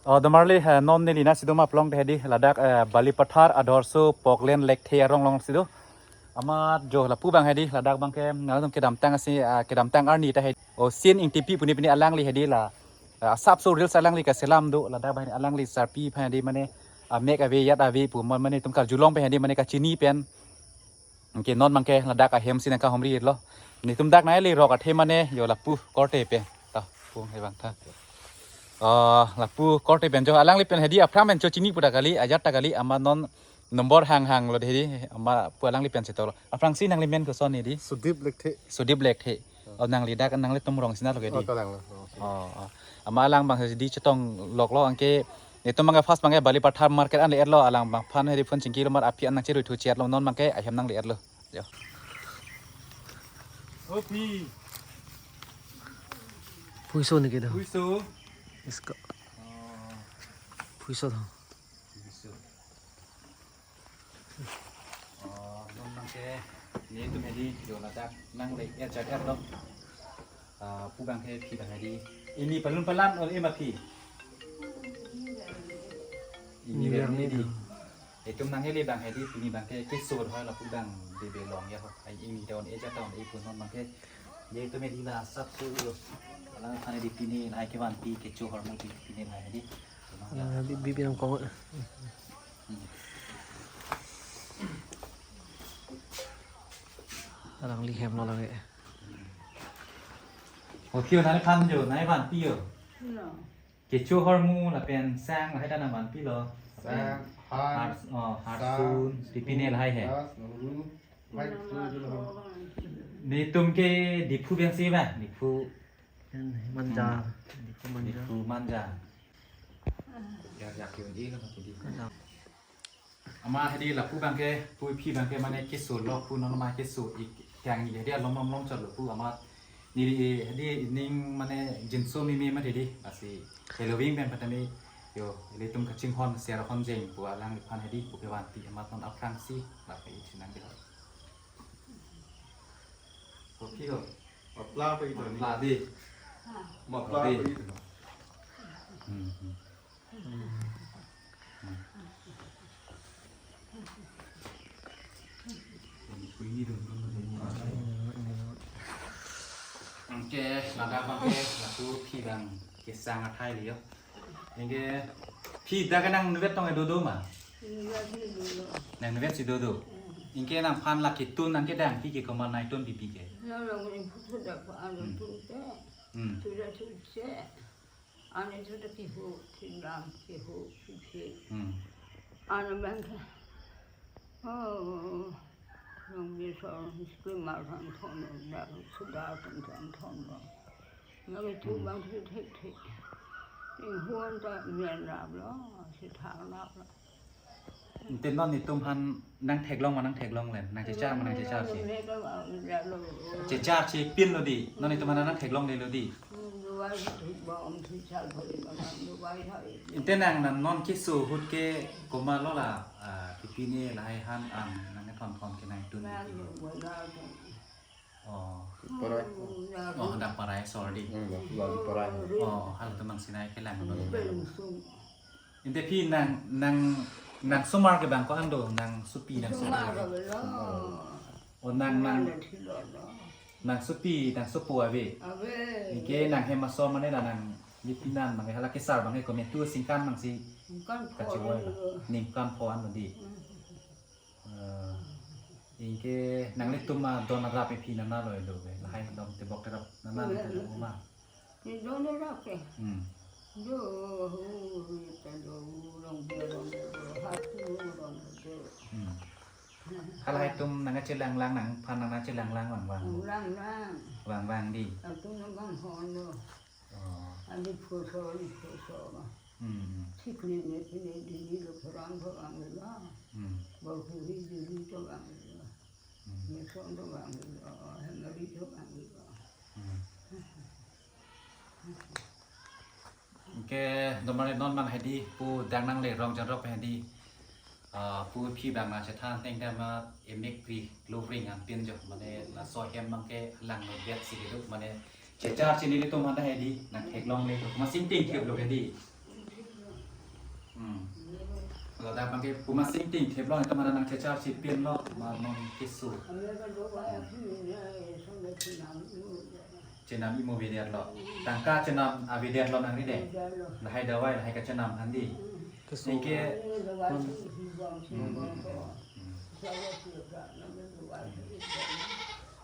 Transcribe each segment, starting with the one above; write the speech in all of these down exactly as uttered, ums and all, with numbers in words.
Oh, domarli, eh, non neli nangchedun aplong ta hedi ladak, eh, Balipathar adorso Poklen Lekthe arong alongsi do. Amat jo lapu abang hedi ladak abangke nangtum kedamtang asi, ah, kedamtang arni ta hedi. Oh, Sin Ingtipi pu ne pini alangli hedi la, ah, asapso reels alangli kaselam do ladak abang alangli sarpi aphan hedi mane, ah, mek ave ajat ave pu mon mane itum karjulong pen hedi mane kachini pen. Anke non abangke ladak ahem si nangkahumri lo. Netum dak nanglirok athe mane jo lapu korte pen. Ta, pung he abang ta. Ah, lapu korte pen jo alangli pen hedi aphrang pen jo chini pu ta kali, ajat ta kali, amat non number hang hang lo hedi, amat pu alangli pen si to lo. Aphrangsi nangli men koson hedi? Sudip Lekthe. Sudip Lekthe. Oh, nangli dak nanglitum rong si na lo hedi? Oh, kalang lo. Oh, si. Oh, oh. Amat alang abang hedi chetong lok lo anke netum abangke first abangke Balipathar market an le-et lo, alang abang aphan hedi phone chingki lo amat aphi an nangcherui thu chet lo non abangke ahem nangle-et lo. Jo. Oh, phi. Puiso ne kedo. Puiso. Isko. Oh. Puiso tho. Puiso. Oh, non abangke netum hedi jo ladak nangle-et ajat lo. Ah, pu abangke phi abang hedi. Ingni palun palan ol ema phi. Ingni berni di. Itum nangli abang hedi pini abangke kesur ha lapu abang bebe long ya ho. Ai ingni ta on-e ajat ta on-e pu non abangke. Netum hedi la asapso lo. Alangphan hedi pini lahai kevanpi kecho ahormu di pini lahai hedi. Ah, bi-, bi-, binong kong. Hmm. Alangli hem lo lake. Oh, phi o nangliphan jo, nangvanpi jo. No. Kecho ahormu lapen sang lahai ta nangvanpi lo. Sang, han, har, oh, harsun, san, pipine lahai he. Das, nangru, white, no, su, no, no. Netum ke Diphu pen si ba, Diphu. Manja. Hmm. Diphu manja. Diphu manja. Ya, ya, kyo di lo mati di. Manja. Amat hedi lapu abangke, pu phi abangke mane keso lo pu non amat keso ik kang ni hedi alom lom lom chot lo pu amat neli hedi ning mane jinso meme mati di asi Halloween pen patami jo ilitum kachinghon ser hon jeng pu alangliphan hedi pu kevanpi amat non aphrangsi lapen isi nang di. Kopi ho? Mapla apa itu ni? Mapla di. Mapla apa itu? Hmm, hmm. Anke ladak abangke lapu phi abang kesang athai liyo. Anke phi dak nangnuvet tong dodo ma? Nuvet si dodo. Nangnuvet si dodo. Hmm. Anke nangphan la ketun anke dang phi ke komat nangtun pipi ke? Nang long ni phu thu dak pa anu tun te. Hmm. Thu dak thu che. Ani thu ta kihu, thindam kihu, kihu. Hmm. Ani abangke. Oh, nang bisa school ma thang thon, dak sudah thang thang thon lo. Nang itu, hmm, abang thik thik thik. Inghuan ta men rap lo, si thang rap lo. Ante non netum aphan nangtheklong ma nangtheklong le, nangchechar ma nangchechar si. Chechar si pin lo di, non netum aphan nangtheklong le lo di. Ante nang, nang non keso ahut ke komat lo la, ah, pipine lahai han an nangkethon thon ke nangtun. Oh. Parai. Oh, dak Parai, sorry. Hmm, dak, dak Parai. Oh, halatum nang Sinai kelang. Hmm. Ante phi nang, nang, nangsomar ke abang ko-an do, nangsopi, nangsopi. Somar ke abang. Oh, nang, nang, nangsopi, nangsopo ave. Ave. Anke nanghem aso mane la nang lipinan mane hala kesar abangke kometu singkan nangsi. Singkan pho kachevoi la. Ningkan pho an lo di. Hmm. Eh, anke nanglitum adon arap ephi nana lo do be. Lahai dom tebok terap nana lo do ma. Ni don arap ke. Hmm. Do, hu, hu, ta do, hu, rong, do, rong, do, ha, tu, rong, do. Hmm. Halahai atum nangchelang lang nangphan nangchelang lang vang vang. Lang lang. Vang vang di. Atum nang vang hon lo. Oh. Ani phoso, ani phoso. Hmm. Thik ni ne pine dini lo khorang to vang lo. Hmm. Bau huri dini to vang lo. Hmm. Meson to vang lo. Hemari to vang lo. Hmm. Anke domar non abang hedi pu dak nangle rong jan rok hedi. Ah, pu phi abang nangchethan ateng ta ma emek pri lo ring an pin jo mane laso ahem abangke lang lo bet si kedo mane chechar si nelitum aphan ta hedi nangtheklong le ma sing ting thep lo hedi. Ladak abangke pu masing tingthep lo, itum hana nangchechar chipin lo, ma non keso. Chenam imo avedetlo. Tangka chenam avedetlo nangri dei. Lahai dawai, lahai kachenam handi. Keso. Anke, hmm, hmm, hmm, hmm.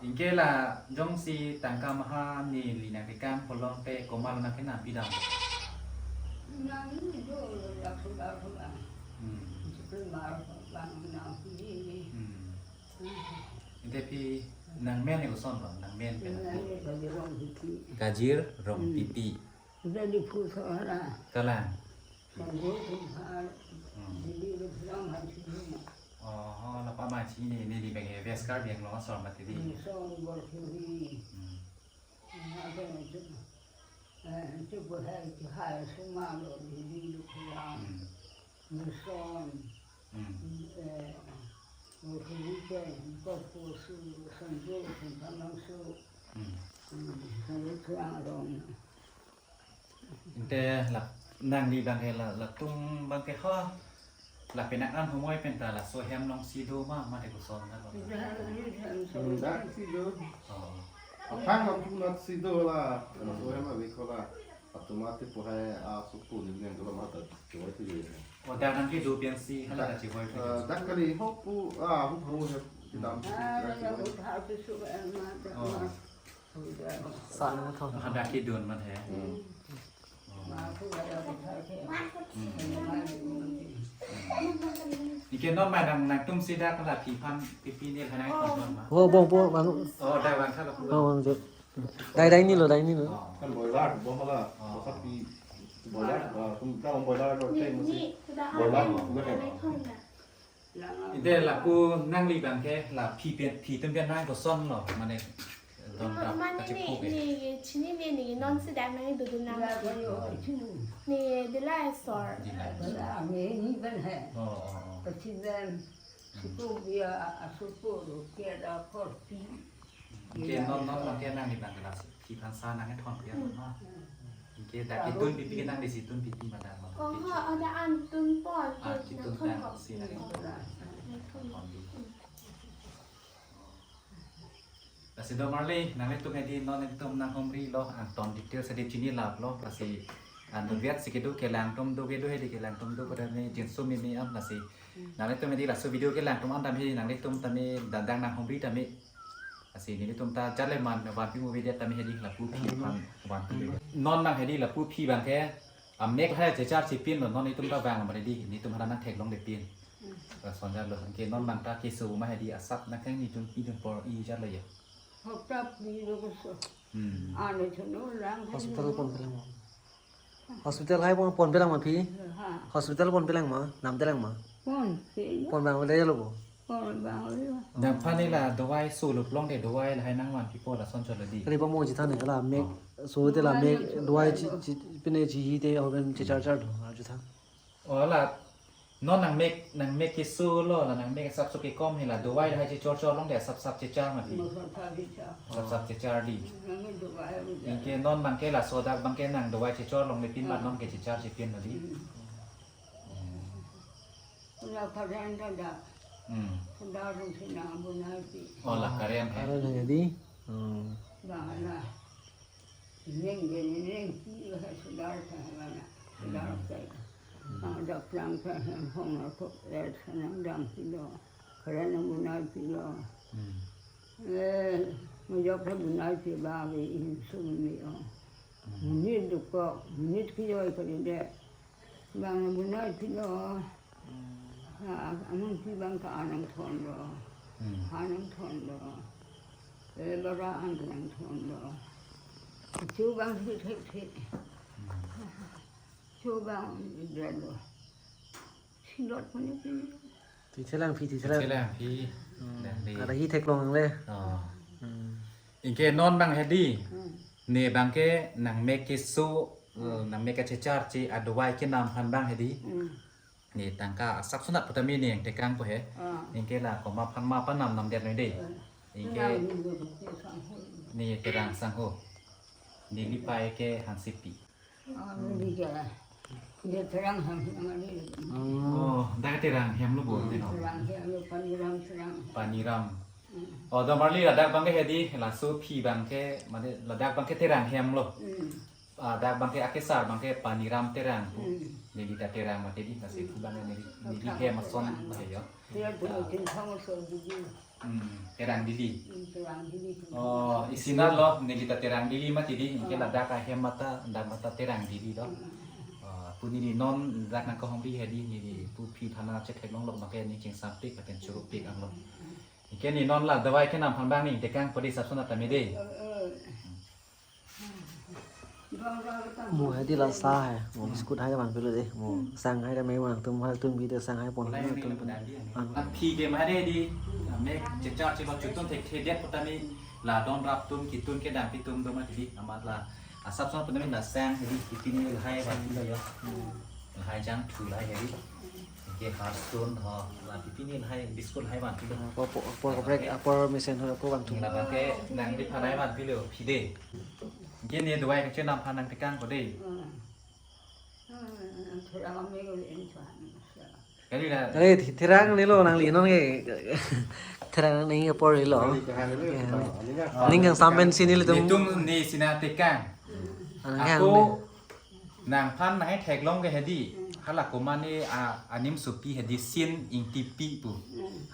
Anke la jongsi tangka maha neli nangkekang pulote komat nangkenam pidam. Hmm. Hmm. Ante pi nangmen ke koson lo, nangmen pen. Kajir Rongpipi. Kalang. Hmm. Oh, la pama chini, neli bang West Karbi Anglong asor mati dei. Hmm. Hmm. Hmm. Hmm. Ante la nangli abangke la, latum abangke ho. La penang an homoi penta laso hem alongsi do ma, mate koson na lo. Hmm, dak si do. Oh. Aphrang latum nat si do la, laso hem ave ko la. Latum mate pu hai asopo ni neng do la mata choi tu ye. Oh, dak nangkedo pensi hala dak chivoi tu. Eh, dak kali ho pu, ah, ho ho hem kedam. Ah, dak ya, chivoi. Ho ha tu su, eh, ma, dak. Oh. Ma. Sa na thon. Hadak kedun man he. Hmm. Oh. Hmm. Anke non ma nang, nangtum si dak la phi aphan pipi neli aphan nangthon ma. Oh, bong, bong, bang. Oh, dak bang sa la. Oh, bang, je. Dai, dai ni lo, dai ni lo. Oh. Kan boiler, bom la. Oh. Masa pi boiler, ah, tum ka boiler lo, cek masi. Boiler, na kan. Ante lapu nangli abangke la phi pen, phi atum pen nang koson lo, mane don rap mane kachipu ke. Neli, neli chinine, neli non si dak nangdodun nang. Neli Dillai asor. Dillai asor. Oh, oh, oh. Anke non, non abangke nangli abangke la phi aphan sa nangkethon pian ma. Anke dak ketun pipi ke nangli si tun pipi ma dak ma. Oh, ha, ada an tun pon. Ah, ketun nangthon tang pon. Si nangkethon. Nangthon. Lasi do marli, nanglitum hedi non itum nanghumri lo, anton details hedi chini lap lo, lasi an do viat si kedo kelang atum do kedo hedi kelang atum do pada ni jinso mimi am lasi. Nanglitum hedi laso video kelang atum an dam hedi nanglitum tame dandang nanghumri tame. Lasi nelitum ta jale man vanpi mo video tame hedi lapu phi aphan vanpi. Non nang hedi lapu phi abangke amek hai chechar chipin lo, non itum ta vang mari di, nelitum hala nangtheklonglepin. Lason jalo, anke non nang ta keso ma hedi asap nangkang nelitum pidun por-i jalo ya. Hokta pi lo koso. Hmm. Ano chono lang. Hospital ponpelang ma. Hospital hai pon, ponpelang ma phi? Ha. Hospital ponpelang ma, nampelang ma. Pon, phi. Pon bang le lo bo. Pon bang le. Nangphan neli la dawai solo plong de dawai lahai nangvanpipo lason cholo di. Kali pa mo chithan ne la mek, oh, so te la mek dawai chi, chi, pine chi hi te organ chechar char do, arju tha. Oh, la non nangmek, nangmek keso lo, la nangmek asap so kekom he la dawai lahai chechor chor long de asap sap chechar ma phi. Asap sap chechar di. Anke non abangke laso dak abangke nang dawai chechor longlepin ma non ke chechar chepin lo di. Hmm. Hmm. Oh, la Karen he. Karen he di. Hmm. Ning, ning, ning, ning, sudar sa, mana? Sudar sa. Hmm. Ada plang sa, hong na tok, eh, sanang dam pilo. Karen na bunai pilo. Hmm. Eh, majok sa bunai pi ba, be in sum mi o. Hmm. Monit duko, monit kiyo kali de. Bang bunai pilo. Hmm. Ha, amun pi bang ka anang thon lo. Hmm. Anang thon lo. Eh, bara anang thon lo. Chu bang si thek thek. Hmm. Chu bang dia lo. Silot punya pi. Tithelang phi, tithelang. Tithelang phi. Hmm. Ada hi theklong le. Oh. Hmm. Anke non bang hedi. Hmm. Ne abangke nangmek keso, hmm, eh, nangmek kachechar che adawai kenam aphan bang hedi. Hmm. Ne tangka asap sunat putami ne yang tekang po he. Ah. Anke la komat aphan ma aphan nam nam dia noi de. Eh. Anke ne terang sangho. Ne lipai ke hansipi. Ah, ne dia. Dia terang ham, ham, ham. Oh, dak terang hem lo bo, hmm, di no? Terang hem lo, Paniram terang. Paniram. Hmm. Oh, do marli ladak abangke hedi, laso aphi abangke, mane ladak abangke terang hem lo. Hmm. Ah, dak abangke akesar abangke Paniram terang pu. Hmm. Neli ta terang mati di, nasi, hmm, pu abangke neli, neli hem ason mati yo. Dia punya, ah, tingkang so di. Hmm, Terang Dili. Hmm, Terang Dili. Oh, isi nat lo, neli ta Terang Dili mati di, anke, ah, ladak ahem mata, dak mata Terang Dili lo. Hmm. Ah, pu neli non dak nangkehongri hedi, neli pu aphi aphan nangchetheklong lo abangke ning chingsampik, lapen chorupik ang lo. Anke neli non la davai kenam aphan abang ning tekangpo di, asapso nat tame de. Eh, eh. Mo hedi la sa hai, mo biscuit hai vanpilo de, mo sang hai tame mo nangtum halatum bi de sang hai pon nangtum pon. Aphi ke ma hedi, me chechar chelo chotun thekthedet pu tame la donrap atum, kitun kedam api atum do mati di, amat la asapso pu tame la sang hedi, pipine lahai vanpilo yo. Lahai jangthu lahai hedi. Anke Hearthstone ho, la pipine lahai, biscuit lahai vanpilo. Ah, apor, apor, apor kaprek, apor mesen ho ako vangthu. Labangke nangliphan lahai vanpilo, phi de. Anke ne davai kachenam aphan nangtekangpo de. Hmm. Hmm, Terang ami ko in tuan. Kali la. Kali Terang ni lo nangli non ke. Terang ni apor ni lo. Kali, kali, kali. Ya. Ning kangsampen si nelitum. Nelitum nesi nangtekang. Anang ako ne. Nangphan nangketheklong ke hedi. Hala komane a, animsopi hedi Sin Ingtipi pu.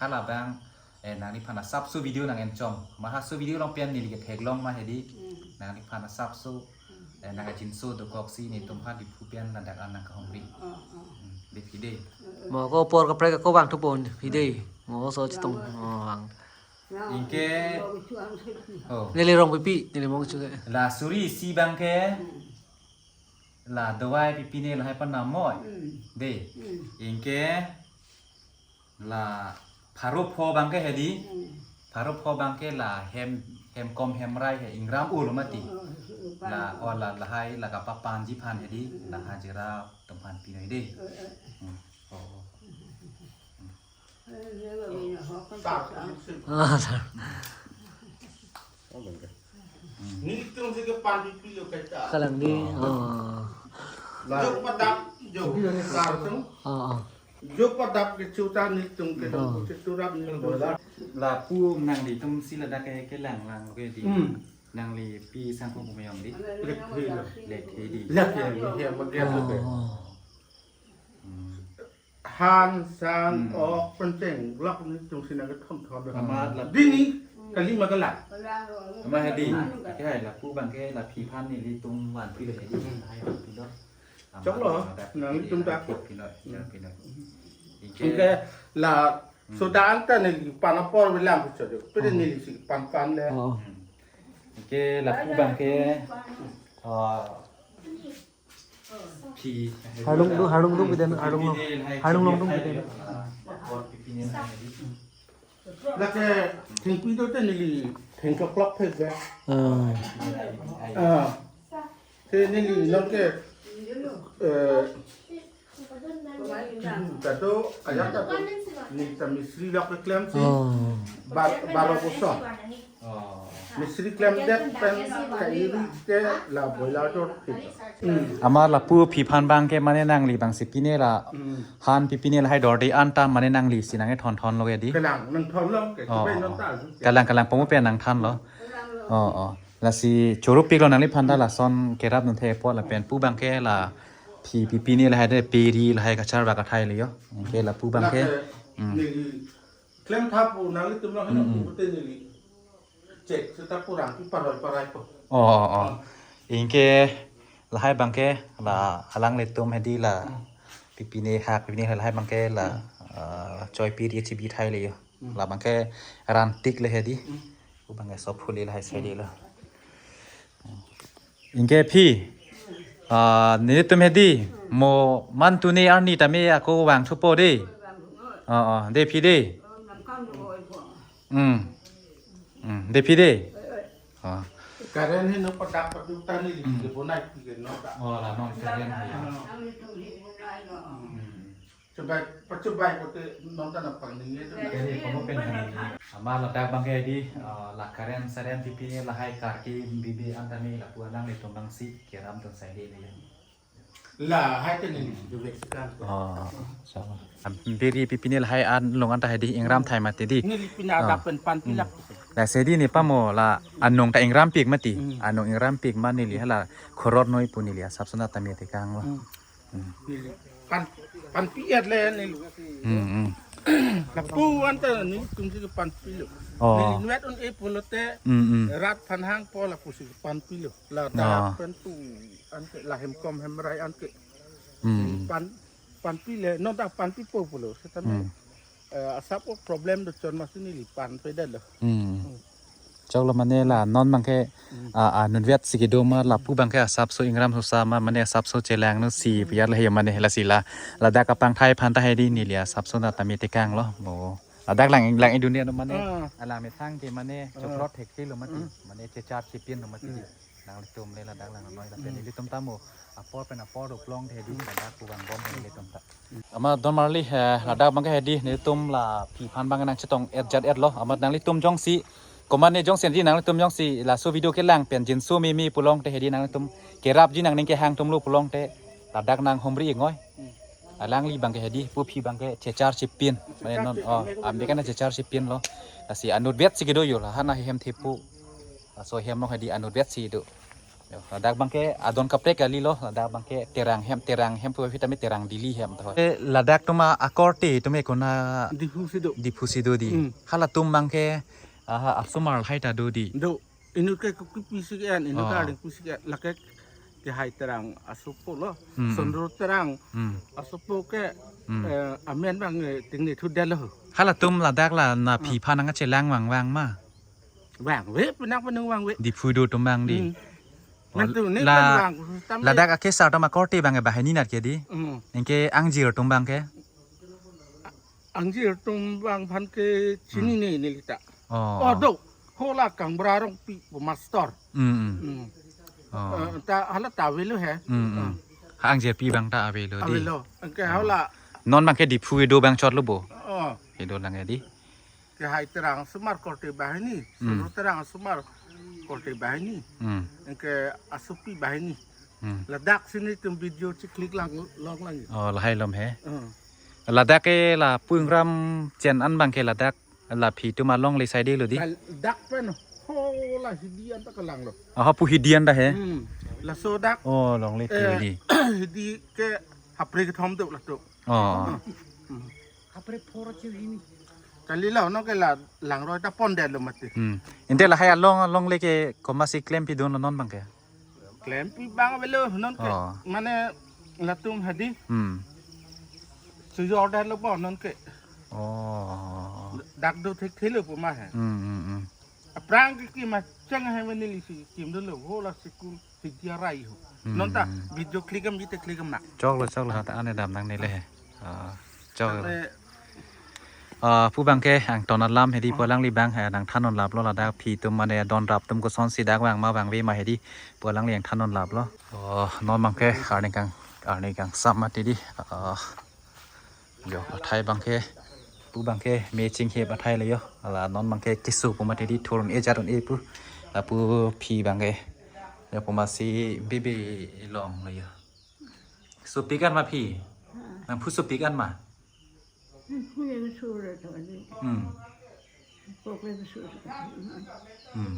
Hala abang, eh, nangliphan asapso video nang-enchom. Ma halaso video along pen neli ketheklong ma hedi. Nangliphan asapso, eh, nangkachinso dokoksi nelitum ha Diphu pen ladak an nangkehongri. Hmm, di phi de. Mo ako apor kaprek ako vangthupo phi de. Mo so chetong. Oh, vang. Anke, oh. Neli rong pipi, neli mong chuke. La suri isi abangke. La davai pipine lahai panam moi. Hmm. De. Hmm. Anke la pharo pho abangke hedi. Hmm. Pharo pho abangke la hem, hem kom hem rai he ingram ul mati. Oh, oh, oh, la, oh, la, lahai la kapapanji aphan hedi. Hmm. La hajira atum aphan pinoi de. Eh, eh. Hmm. Oh, oh. Ah, sir. Nelitum si kepan pipi lo kaita. Kalang di. Oh. Oh. La. Jok padap, jok sar tum. Oh, oh. Jok padap ke chuta nelitum ke, oh, dong kuchit turap nelitum. Lapu nanglitum si ladak ke, kelang lang ke di. Hmm. Nangli pi sangkong kumeyong di. Lek he lo. Lek he di. Lek he, he, he, he. Oh. Hmm. Han, sang, hmm, ok, penting, lak nelitum si nangkethon thon. Amat la. Dini, kalima kelak. Amat hedi, ke hai lapu abangke la phi aphan nelitum vanpilo hedi, hai vanpilo. Choklo, amat la nanglitum dak. Pilo, pilo. Anke la, hmm, soda anta neli pan apor bilang kucho jo. Pede, hmm, neli si pan pan le. Oh. Hmm. Anke lapu abangke, ah, Phi. Harlung do, harlung do biden, harlung do. Pipine lahai, harlung long do biden. Ah, apor pipine lahai. Lake thengpi do te neli thengklok klok phek be. Ah. Ah. Te neli nonke, eh, kato ayat kato neli ta misri lak keklem si. Oh. Bar-, baro kosong. Oh. Misri klemdet pen kairi ke la boiler dor phit. Hmm. Amat lapu phi aphan abangke mane nangli abang si pine la, hmm, han pipine lahai dorde anta mane nangli si nangkethon thon lo ke di. Kalang nangthon lo ke, oh, chubai, oh, non ta. Kalang kalang pemu pen nangthan lo. Oh, oh. Lasi chorupik lo nangliphan ta lason kerap nangthe apot lapen pu abangke la phi pipine lahai de peri lahai kachar ba kathai le yo. Anke lapu abangke. Lake, hmm, neli klem tha pu nanglitum lo, hmm, hena, hmm, pu te neli chek seta purang pi paroi parai po. Oh, oh, oh. Ah. Anke lahai abangke la alanglitum hedi la, hmm, pipine hak pipine lahai abangke la, hmm, ah, choi peri chibi thai le yo. Hmm. Labangke ran tik le hedi. Hmm. Pu abangke sop phuli lahai sai di lo. Anke phi, ah, nelitum hedi, mo man tuni arni tame ako vangthupo de. Oh, oh, de phi de. Hmm. Hmm, de phi de. Oh. Current he no padak padu tani, hmm, di bonai pi ke no ta. Oh, la non current he. Hmm. Chubai, pachubai kote nonta na pangning ye tu. Kali kamu pen hani. Amat ladak abangke di, eh, la current saren pipine lahai karki bibi anta ni lapu alanglitum abang si kerap dun sai di le. Lahai te neli dovek si kang. Oh, so. Biri pipine lahai anlong anta hedi ingram thai mati di. Neli pina Oh. dapen pan pilak. Hmm. Lasi di ne pamo la anong ta ingrampik mati. Hmm. Anong ingrampik ma neli hala khorot noi pu neli asapso na tame tekang lo. Hmm. Hmm. Neli pan, pan pi-et le neli. Hmm, hmm. Lapu anta nelitum si pan pilo. Oh. Neli inutvet un-e pulote Hmm, hmm. rat aphan hangpo lapusi pan pilo. La Oh. dapen tu anke la hemkom hemrai anke. Hmm. Pan, pan pile, non ta pan pipo pulo. Setame, Hmm. eh, asap o problem do chon masi neli pan pedetlo. Hmm. Hmm. Choklo mane la non abangke, Hmm. ah, ah, inutvet si kedo ma lapu abangke asapso ingram sosa ma mane asapso chelang no si piyar le he mane lasi la ladak apangthai aphan ta hedi neli asapso na tame tekang lo mo. Ladak lang lang idun dia no mane Ah. alang methang ke mane Ah. chokrot thek si lo mati Hmm. mane chechar chepin lo mati. Hmm. Nanglitum le ladak lang noi lapen Hmm. nelitum tamo apor pen apor do plong hedi Hmm. ladak pu vangbom nelitum ta. Amat don marli, eh, ladak abangke hedi nelitum la phi aphan abang nangchetong-et jat-et lo. Amat nanglitum jongsi komatne jongsi di nanglitum jongsi laso video kelang pen jinso meme pulote hedi nanglitum kerapji nangning kehang atum lo pulote ladak nanghumri ingoi. Hmm. Alangli abangke hedi pu phi abangke chechar chepin. Mane non, oh, ambe kan chechar chepin lo. Lasi inutvet si kedo yo la hana hem thepo. Laso hem lo hedi inutvet si do. Yo, ladak abangke adon kaprek kali lo, ladak abangke Terang hem, Terang hem pu vitamin Terang Dili hem to. Eh, ladak atum akorte atum ke konat Diphu si do. Diphu si do di. Hmm. Halatum abangke, aha, asomar lahai ta do di. Do. Inut ke kuki pi si ke-en, inut Oh. ke aling pi si ke-en. Lake kehai Terang asopo lo. Hmm, hmm. Sondro Terang Hmm. asopo ke, Hmm. eh, amen abang, eh, tingne thudetlo. Halatum ladak la na Hmm. phi aphan nangchelang vangvang ma. Vangve, penang penang vangve. Diphu do atum abang di. Hmm. Oh, Mentu ni la, kan vang, khusus tam ladak akesar atum akorte abangke banghini nat ke di. Hmm. Anke angjir atum abangke. Angjir atum abang aphan ke chini Hmm. ni neli ta. Oh. Oh, do. Hola Kangbra Rongpi pu master. Hmm, hmm. Hmm. Oh. Eh, ta hala ta avelo he. Hmm, hmm. Hmm. Ha angjirpi abang ta avelo di. Avelo. Anke Oh. hola. Non abangke Diphu kedo abang chotlo bo. Oh. Kedo lang ya di. Kehai Terang asomar korte banghini, Hmm. Sondro Terang asomar korte banghini. Hmm. Anke asopi banghini. Hmm. Ladak si nelitum video cheklik lang long lang. Oh, lahai lom he. Hmm. Ladak ke lapu ingram chen an abangke ladak la phi atum alongle saidelo di. Ladak pen hola hidi anta kelanglo. Aha pu hidi anta he. Hmm. Laso dak. Oh, longle ke Eh, hidi. Hidi ke hapre kethom do lato. Oh. Hmm. Hapre phor chehini. Kalilo non ke la langroi ta pondetlo mati. Hmm. Ante lahai along alongle ke komatsi klempi dunlo non abangke. Klempi abang avelo non ke. Oh. Mane latum hedi. Hmm. Sujordetlo po non ke. Oh. Dak do thekthelo pu ma he. Hmm, hmm, hmm. Aphrang ke kim acheng he mane lisi kim dolo hola school. Hidia rai ho. Hmm. Non ta video klikam jite klikam na. Choklo, choklo, ha ta ane dam nangne le he. Ah, choklo. Tale Ah, pu abangke angton alam hedi pu alangli abang, eh, nangthan-on laplo ladak phi atum mane donrap atum kosonsi dak vang ma vangve ma hedi pu alangli nangthan-on laplo. Oh, non abangke arni kang, arni kangsam mati di. Ah, yo, athai abangke, pu abangke me chinghep athai le yo. Hala non abangke keso pu mati di thurun-e jat un-e pu. Lapu phi abangke. Yo pu masi bibi long le yo. Sopik an ma phi? Nangphu sopik an ma? Phu le so le to ni. Hmm. Pok le so. Hmm.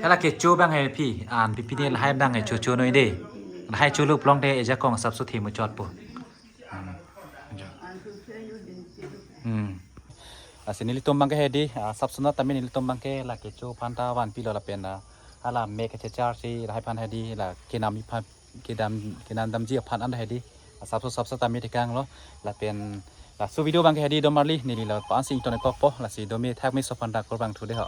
Hala kecho abang he phi, an pipine lahai abang he chocho noi de. Lahai cholo pulote ejakong asapso themu chotpo. Hmm. Hmm. Lasi nelitum abangke hedi, ah, asapso na tame nelitum abangke la kecho aphan ta vanpilo lapen, ah, hala me kachechar si lahai aphan hedi la kenam aphan kedam, kenam damji aphan an hedi. Asapso asapso tame tekanglo. Lapen laso video abangke hedi don marli neli la pa-ansi ington-ik kokpo. Lasi dome thakme so aphan ta kurvangthu de ho.